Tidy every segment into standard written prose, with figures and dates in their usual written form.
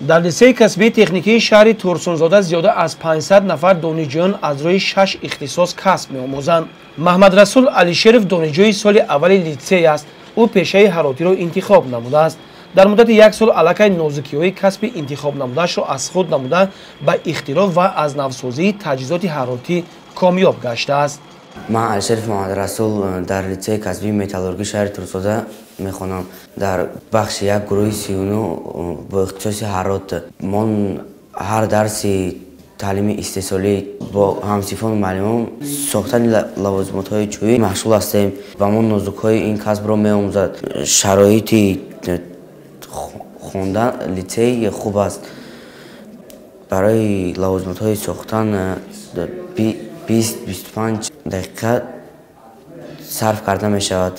Дар литсеи касбии техникии шаҳри Турсунзода зиёда аз 500 нафар донишҷӯён аз рӯи 6 ихтисос касб меомӯзанд. Маҳмадрасул Алишеров донишҷӯи соли аввали литсей аст. Ӯ пешаи ҳаротиро интихоб намудааст. Дар муддати як сол аллакай нозукиҳои касби интихоб намудаашро аз худ намуда, ба ихтироъ ва аз навсозии таҷҳизоти ҳаротӣ комёб гаштааст. Ман Алишеров Муҳаммадрасул дар литсеи касбии металлургии шаҳри Турсунзода мехонам. Дар бахши як гурӯҳи 39 бо ихтисоси ҳарот. Мо ҳар дарси таълими истеҳсолӣ бо ҳамсинфону муаллимон сохтани лавозимотҳои чӯбӣ машғул ҳастем. Ба мо нозукҳои ин касбро меомӯзад. Шароити хондан литсей хуб аст. Барои лавозимотҳои сохтан 20-25 дақиқа сарф карда мешавад.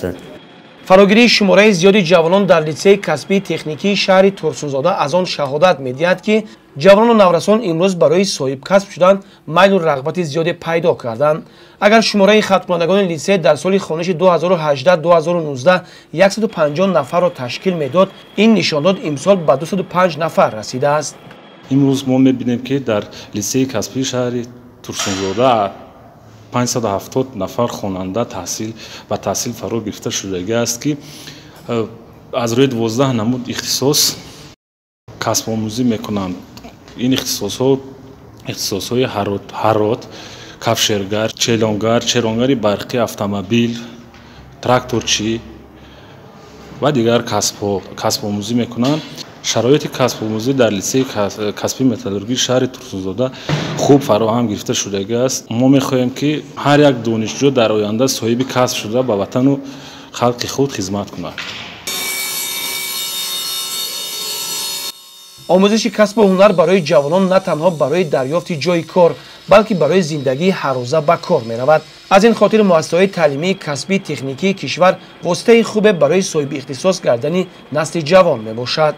Фарогирии шумораи зиёди ҷавонон дар литсеи касбии техникии шаҳри Турсунзода аз он шаҳодат медиҳад, ки ҷавонону наврасон имрӯз барои соҳибкасб шудан майлу рағбати зиёде пайдо карданд. Агар шумораи хатмкунандагони литсей дар соли хониши 2018-2019 150 нафарро ташкил медод, ин нишондод имсол ба 205 нафар расидааст. Имрӯз мо мебинем, ки дар литсеи касбии шаҳри Турсунзода 570 нафар хонанда ба таҳсил фаро гирифта шудагӣ аст, ки аз рӯи 12 намуд ихтисос касбомӯзӣ мекунанд. Ин ихтисосҳо ихтисосҳои ҳарот, кафшергар, челонгар, челонгари барқӣ, автомобил, тракторчӣ ва дигар касбҳо касбомӯзӣ мекунанд. Шароити касбомӯзӣ дар литсеи касбии металлургии шаҳри Турсунзода хуб фароҳам гирифта шудагӣ аст. Мо мехоҳем, ки ҳар як донишҷӯ дар оянда соҳиби касб шуда, ба ватану халқи худ хизмат кунад. Омӯзиши касбу ҳунар барои ҷавонон на танҳо барои дарёфти ҷойи кор, балки барои зиндагии ҳаррӯза ба кор меравад. Аз ин хотир муассисаҳои таълимии касбии техникии кишвар воситаи хубе барои соҳиби ихтисос гардани насли ҷавон мебошад.